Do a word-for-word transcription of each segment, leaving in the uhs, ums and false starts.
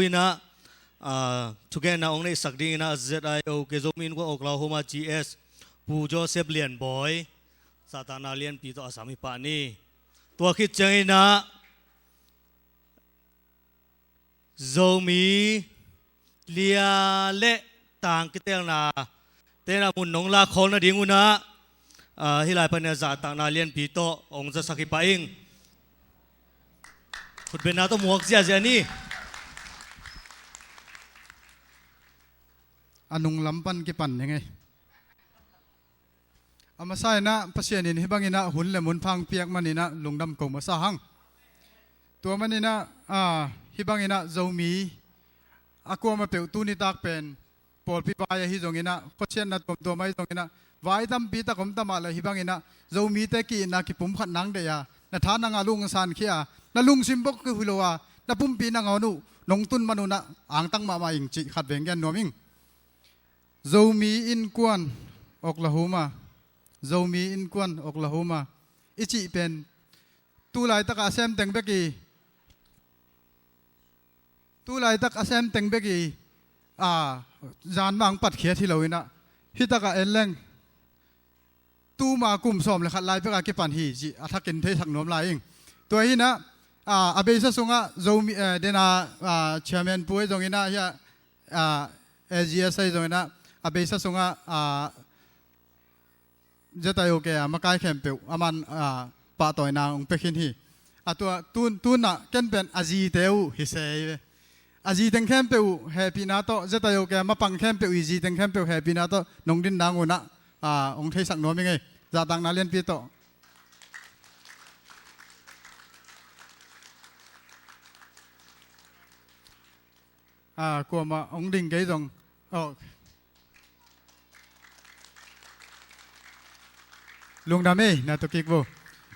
inah, ah, thugenna hong neihsak ding inah Z I O K Zomi Innkuan Oklahoma G S Pu Joseph Lianbawi zahtakna lianpi tawh a sam hi pah ni. Tua khit ciang inah Zomi lia le tang kitelna tena mun nong lak khawl nading unah, ah, hih lai panin zahtakna lianpi tawh hong zasak hi pah ing. Khutbetna tawh muak ziahziah ni. A nunglam pan kipan ning ei. A masa inah Pasian in hih bang inah hun le mun pha hong piak man inah lungdam ko masa hang. Tua man inah, ah, hih bang inah Zomi a kuamah peuh tuni tak pen pawlpi vai ahi zong inah, khuasiatna tuamtuam ahi zong inah, vai tampi tak om ta mah leh hih bang inah Zomite ki-itna kipumkhat nang deih a, na tha na ngah lungsan khia a, na lungsim bawk hi lo a, na pumpi nangawn uh nong tun man unah angtang mahmah ing cih khat veng gen nuam ing. Zomi Innkuan Oklahoma, Zomi Innkuan Oklahoma i cih pen tu laitak a sem teng bek i, tu laitak a sem teng bek i, a, zan mah hong patkhiat hi lo inah, hih tak a en leng tuma kum sawm le khat lai pek a kipan hi cih a thakin theisak nuam lai ing. Tua hi inah, a, a beisa sungah Zomi, eh, dena, a, chairman pu ahi zong inah, hia, a, A G S ahi zong inah, a beisa sungah, a, Z I O K a makai khempeuh aman, a, pahtawina hong pia khin hi. A tua tun, tunah ken pen a zite uh hi se hi ve. A zi teng khempeuh uh hehpihna tawh, Z I O K a mapang khempeuh i zi teng khempeuh hehpihna tawh nong din nang unah, a, hong theisak nuam ing ei. Zahtakna lianpi tawh. A, kuamah hong ding kei zong. Oh. Lungdam ei, na tua kik vo.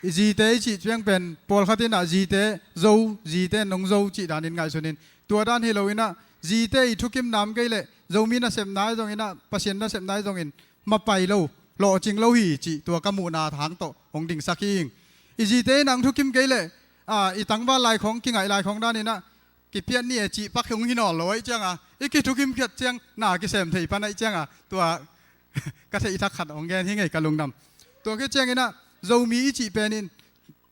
I zite i cih ciang pen pawlkhat inah zite zo, zite nong zo cih danin ngaihsun in. Tua dan hi lo inah zite i thukim nam kei leh Zomi nasepna ahi zong inah, Pasian nasepna ahi zongin mapai lo, lawhcing lo hi cih tua ka muhna hang tawh hong dingsak hi ing. I zite inah hong thukim kei leh, a, i tangval lai khawng, kingaih lai khawng dan inah kipiat ni e cih pak hong hi nawn lo ahih cianga, i kithukim khiat ciang na kisem thei pan ahih cianga, tua ka theih thak khat hong gen hi ngei ka lungdam. Tua khit ciang inah Zomi i cih pen in,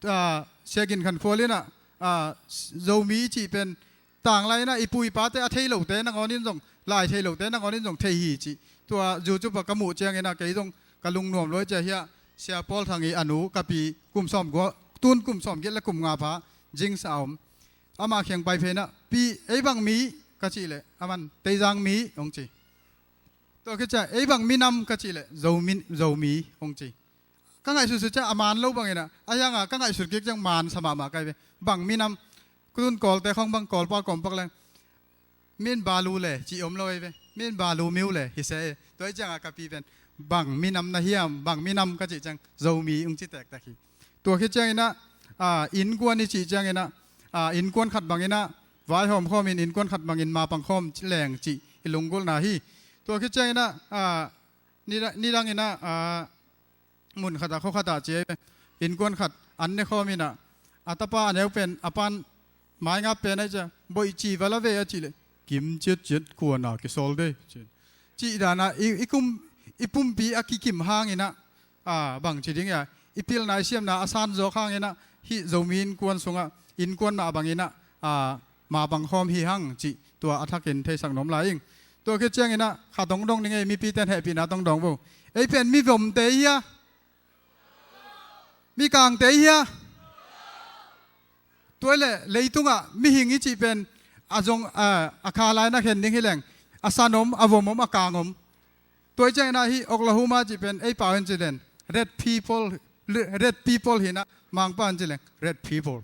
a, Sia Gin Khan Khual inah, a, Zomi i cih pen tanglai inah i pu i pate a thei lote nangawn in zong, lai thei lote nangawn in zong thei hi cih tua YouTube ah ka muh ciang inah kei zong ka lungnuam lua cia hiah. Sia Paul Thang i a nu ka pi kum sawm gua, tun kum sawm giat le kum nga pha, Jings a om. Ama khiang pai phei inah, pi, ei bang mi ka cih leh aman Teizang mi hong ci. Tua khit ciang ei bang minam ka cih leh Zomi, Zomi hong ci. Ka ngaihsutsut ciang a man lo bang inah, a hianga ka ngaihsut kik ciang man sa mahmah ka hi ve. Bang minam, tun Kawlte khawng bang Kawlpa kawmpak leng, min balu le cih om lo ei ve. Min balu miu le hi se ei. Tua ahih cianga ka pi pen bang minam na hiam, bang minam ka cih ciang Zomi hong ci tektek hi. Tua khit ciang inah, a, innkuan i cih ciang inah, a, innkuan khat bang inah vaihawm khawmin innkuan khat bangin mapang khawm leng cih i lunggulhna hi. Tua khit ciang inah, a, nidang, nidang inah, a, mun khatah, khua khatah ci ei ve. Innkuan khat an ne khawm inah, a tapa a neu pen, a pan maingap pen ahih ciang, boih ci va la ve a cih leh, kim ciatciat khuana kisawl de. Cih, cih danah i, i kum, i pumpi a kikim hang inah, a, bang ci ding ia, i pilna i siamna a san zawk hang inah, hih Zomi innkuan sungah, innkuan mah bang inah, a, mapang khawm hi hang cih tua a thakin theisak nuam lai ing. Tua khit ciang inah khat hong dong ning ei, mipite in hehpihna tawh hong dawng vo. Ei pen mi vomte hia? Mi kangte hia? Tua hi leh leitungah mihing i cih pen a zong, a, a kha lai na khen ding hi leng, a san om, a vom om, a kang om. Tua ahih ciang inah hih Oklahoma cih pen ei pau in ci leng red people, red people hi inah, Mangpau in ci leng red people.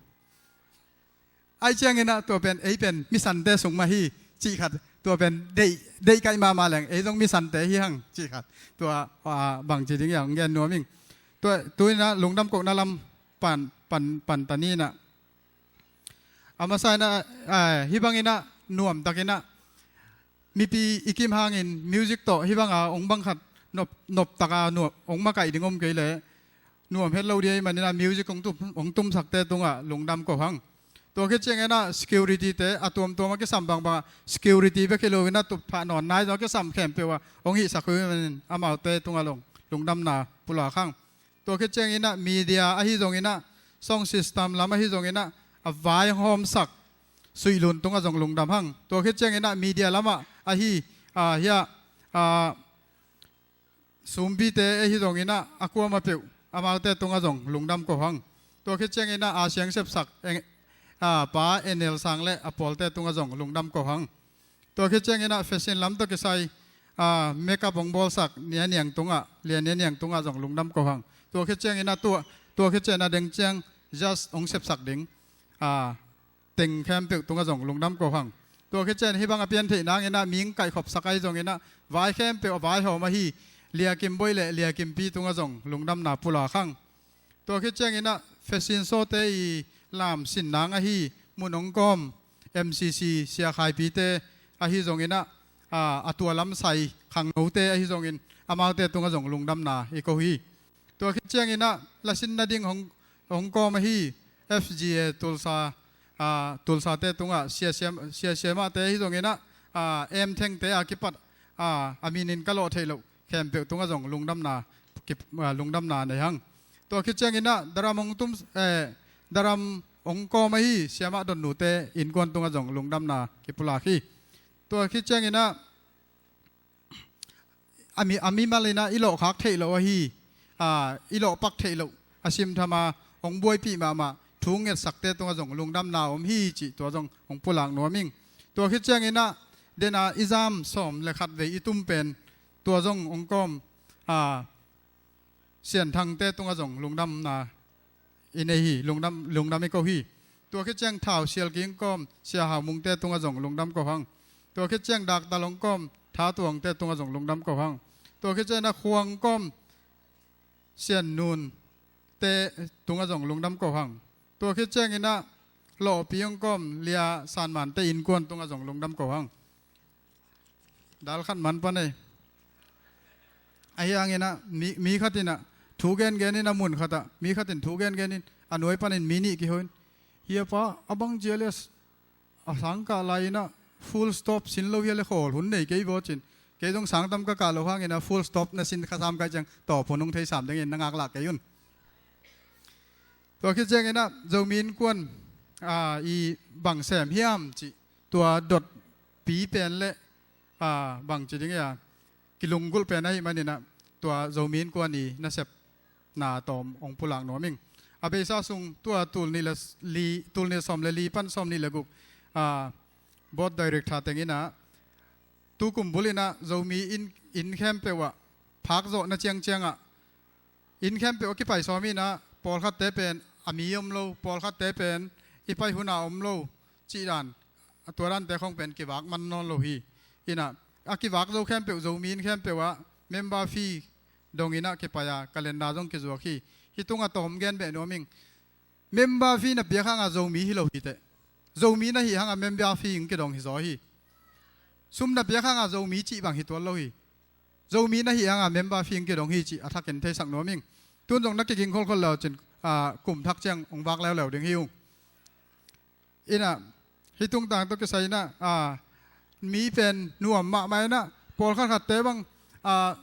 Ahih ciang inah tua pen ei pen misante sung mah hi cih khat, tua pen deih, deih kaih mahmah leng ei zong misante hi hang cih khat. Tua, a, bang ci ding ia hong gen nuam ing. Tua, tu inah lungdam kohna lam pan, pan, pan ta ni inah. A masa inah, a, hih bang inah nuamtak inah mipi i kim hangin music tawh hih banga hong bang khat nop, noptaka nuam, hong makaih ding om kei leh nuam het lo ding ahih manin ah music hong tum, hong tumsakte tungah lungdam ko hang. Tua khit ciangin ah security te a tuamtuam a kisam bangbang ah security bek hi lo in ah tupthah nawn nai zong a kisam khempeuh ah hong hihsak uh hi manin amaute tungah zong lungdamna pulak hang. Tua khit ciangin ah media ahi zongin ah sound system lam ahi zongin ah a vaihawmsak Suihlun tungah zong lungdam hang. Tua khit ciangin ah media lamah ahi, ah, hiah, ah, Sumpite ahi zongin ah a kuamah peuh amaute tungah zong lungdam ko hang. Tua khit ciangin ah a siang sepsak eng-, ah, Pa Enel Sang le a pawlte tungah zong lungdam ko hang. Tua khit ciangin ah fashion lam tawh kisai, ah, makeup hong bawlsak Nia Niang tungah, Lia Nia Niang tungah zong lungdam ko hang. Tua khit ciangin ah tua, tua khit ciangin ah deng ciang just hong sepsak ding, ah, teng khempeuh tungah zong lungdam ko hang. Tua khit ciangin hih bang a pian theih nangin ah mihing kaihkhopsak ahi zongin ah vai khempeuh a vaihawm ahi Lia Kim Boih le Lia Kim Pi tungah zong lungdamna pulak hang. Tua khit ciangin ah fashion show te i lamsin nang ahi mun hong kawm M C C Sia Khai Pi te ahi zongin ah, ah, a tua lamsai khangnote ahi zongin amaute tungah zong lungdamna i ko hi. Tua khit ciangin ah lasin nading hong, hong kawm ahi F G A Tulsa, ah, Tulsa te tungah Sia Siam, Sia Siamah te ahi zongin ah, ah, Em Theng te a kipat, ah, a minin ka lawh theih loh khempeuh tungah zong lungdamna, kip-, ah, lungdamna nei hang. Tua khit ciangin ah daram hong tum, eh, daram hong kawm ahi Siamah Donnute innkuan tungah zong lungdamna kipulak hi. Tua khit ciangin ah a mi, a mimal in ah i lawhkhak theih loh ahi, ah, i lawhpak theih loh a simtham a hong buaipih mahmah thu ngetsakte tungah zong lungdamna om hi cih tua zong hong pulak nuam ing. Tua khit ciangin ah dena i zam sawm le khat vei i tum pen tua zong hong kawm, ah, Sianthangte tungah zong lungdamna i nei hi, lungdam, lungdam i ko hi. Tua khit ciang Thau Sial King kawm Sia Hau Mungte tungah zong lungdam ko hang. Tua khit ciang Daktal hong kawm Tha Tuangte tungah zong lungdam ko hang. Tua khit ciang a khuang kawm Sian Nunte tungah zong lungdam ko hang. Tua khit ciangin ah lawhpi hong kawm Lia San Mante innkuan tungah zong lungdam ko hang. Dal khat man pan ei. Ahi hangin ah mi, mi khat in ah thu gengen in a mun khat ah mi khat in thu gengen in a nuai panin mi nih kiho in, "Hia pa, a bang cia le a sangkah lai in ah full stop sin lo hia le khawl hun nei kei vaw," ci-in, kei zong sang tam ka kah loh hangin ah full stop na sin kha sam kai ciang tawp hun hong thei sam dingin na ngaklah kei un. Tua khit ciangin ah Zomi Innkuan, ah, i bang sem hiam cih tua dotpi pen le, ah, bangci ding hia, kilunggulh pen ahih manin ah tua Zomi Innkuan i nasepna tawm hong pulak nuam ing. A beisa sung tua tul nih le li, tul nih sawm le li pan sawm nih le guk, ah, board director teng in ah tu kum bul in ah Zomi inn, inn khempeuh ah phak zawhna ciangciang ah inn khempeuh a kipai sawm in ah pawlkhatte pen a mi om lo, pawlkhatte pen i pai hun a om lo cih dan, a tua dante khong pen kivak man nawn lo hi. In ah a kivak zo khempeuh Zomi inn khempeuh ah member fee dong in ah kipai a calendar zong kizuak hi. Hih tungah tawm gen beh nuam ing. Member fee na piak hanga Zomi hi lo hi teh. Zomi na hih hanga member fee hong kidong hi zaw hi. Sum na piak hanga Zomi cih bang hi tuan lo hi. Zomi na hih hanga member fee hong kidong hi cih a thakin theisak nuam ing. Tun zong na kiging kholkhol leu cin, ah, kum thak ciang hong vak leuleu ding hi ung. In ah hih tungtang tawh kisai in ah, ah, mi pen nuam mahmah in ah pawlkhat khatte bang, ah,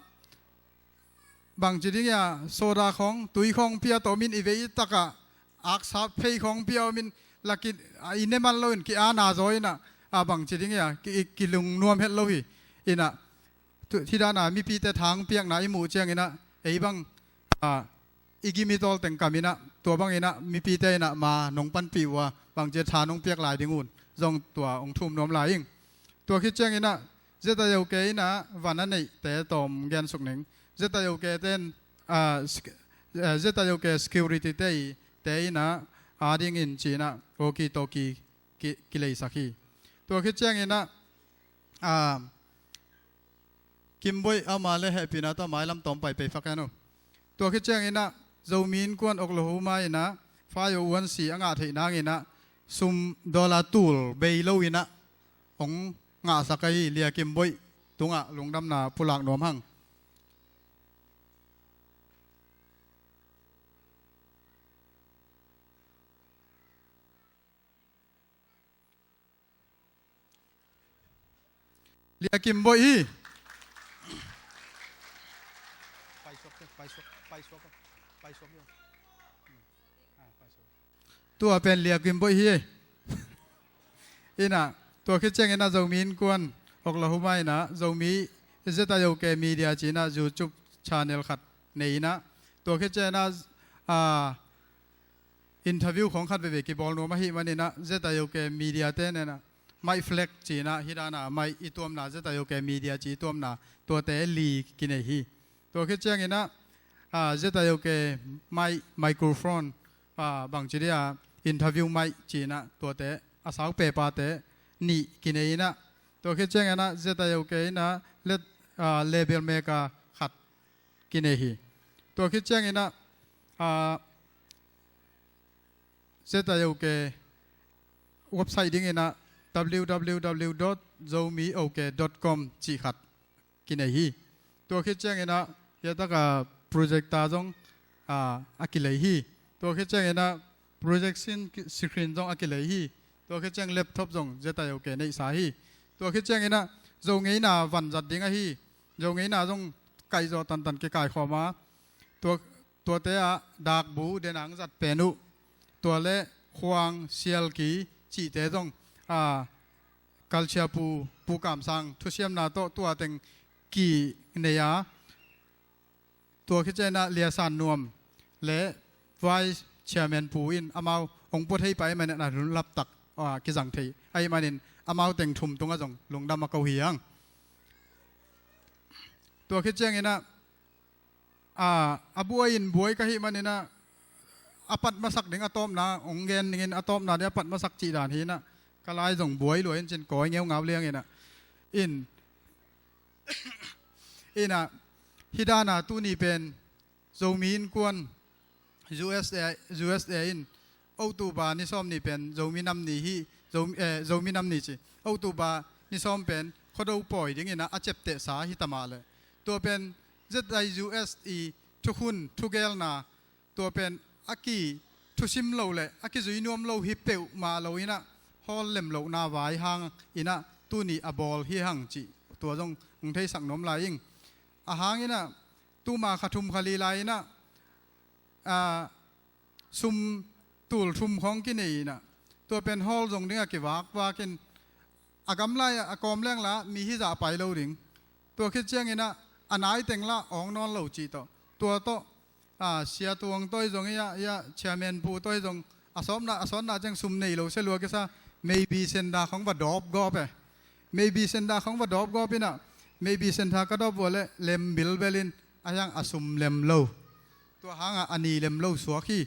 bangci ding hia, soda khawng, tui khawng pia tawh min i vei takah aksap phei khawng pia min lakin, ah, i ne man loin ki-ana zaw in ah, ah, bangci ding hia, ki, i kilungnuam het lo hi. In ah tu, hih dana mipite thang piakna i muh ciangin ah ei bang, ah, i gim i tawl teng kam in ah tua bangin ah mipite in ah ma nong panpih uh a, bangci tha nong piak lai ding un zong tua hong thum nuam lai ing. Tua khit ciangin ah ZIOK in ah van a neihte tawm gen suk ning. ZIOK ten, ah, sec-, eh, ZIOK security te i, te in ah a dingin ci in ah walkie talkie ki, kileisak hi. Tua khit ciangin ah, ah, Kim Boih ama le hehpihna tawh mailam tawm pai pei fak hen uh. Tua khit ciangin ah Zomi Innkuan Oklahoma in ah Fayo Uansi a ngah theih nangin ah sum dollar tul bei lo in ah hong ngahsak ahi Lia Kim Boih tungah lungdamna pulak nuam hang. Lia Kim Boih hi. Tua pen Lia Kim Boih hi. Inah, tua khit ciangin ah Zomi Innkuan Oklahoma inah Zomi ZIOK Media ci-inah YouTube channel khat nei inah, tua khit ciangin ah, ah, interview khawng khat veve kibawl nuam ahih maninah ZIOK Media te nenah Mike Fleck ci-inah hih dana Mike i tuamna, ZIOK Media ci i tuamna, tuate li kinei hi. Tua khit cianginah, ah, ZIOK Mike microphone, ah, bangci dia interview mike ci-inah tuate a sau pepate nih kinei inah, tua khit cianginah ZIOK inah let, ah, label maker khat kinei hi. Tua khit cianginah, ah, ZIOK website dinginah www dot zomiok dot com cih khat kinei hi. Tua khit cianginah hiataka projector zong, ah, a kilei hi. Tua khit cianginah projection screen zong a kilei hi. Tua khit ciang laptop zong ZIOK neihsa hi. Tua khit cianginah Zo ngeina vanzat ding ahi. Zo ngeina zong kaihzawh tantan kikaikhawm a, tua, tuate ah dakbu denang zat pen uh, tua le khuang sialki cihte zong, ah, culture pu, Pu Kam Sang thusiamna tawh tua teng kinei a, tua khit cianginah Lia San Nuam le vice chairman pu in amau hong pua thei pah ahih manin a hun laptak, ah, kizang thei ahih manin amau teng thum tungah zong lungdam a ko hi hang. Tua khit cianginah, ah, a buai in buai ka hih maninah a pat masak ding a tawpna hong gen dingin a tawpna ding a pat masak cih dan hi inah ka lai zong buai lua in cin kawi ngeungau lianginah in, inah hih dana tuni pen Zomi Innkuan USA, USA in October ni sawm ni pen Zomi Nam Ni hi. Zo, eh, Zomi Nam Ni ci, October ni sawm pen Khuado pawi dinginah a ciaptehsa hi ta mah leh, tua pen ZIUS i thukhun thugelna, tua pen a kithusim lo le a kizui nuam lo hi peuhmah lo inah hall lem lohna vai hang inah tuni a bawl hi hang cih tua zong hong theisak nuam lai ing. A hang inah tuma kha thum kha li lai inah, ah, sum tul thum khawng kinei inah tua pen hall zong dingah kivakvak in a gamlai a kawm lengla mi hizah pai lo ding. Tua khit cianginah a nai tengla awng nawn lo cih tawh, tua tawh, ah, Sia Tuang tawh zong ia, ia chairman pu tawh zong a sawpna, a sawtna ciang sum nei lo sia lua kisa, maybe senda khawng va dawp gawp e. Maybe senda khawng va dawp gawp inah, maybe senda ka dawp vua le lem bilbel in a hiang a sum lem lo. Tua hangah a ni lem lo suak hi.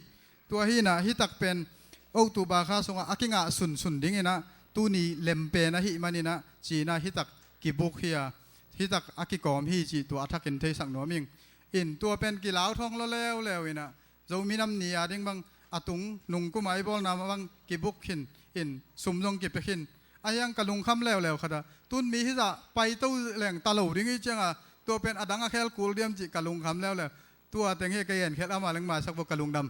Tua hi inah hih tak pen October kha sungah a kingah sunsun dinginah tuni lem pen ahih maninah ci-inah hih tak kibuk hi a, hih tak a kikawm hi cih tua a thakin theisak nuam ing. In tua pen kilau thawng law leuleu inah Zomi Nam Ni a ding bang a tung nungkuma i bawlna mah bang kibuk khin in sum zong kipia khin. A hiang ka lungkham leuleu khat ah tun mi hizah paito leng ta lo ding hi cianga tua pen a dang a khel kul diam cih ka lungkham leuleu. Tua teng hi ka gen khel ama leng maisak vua ka lungdam.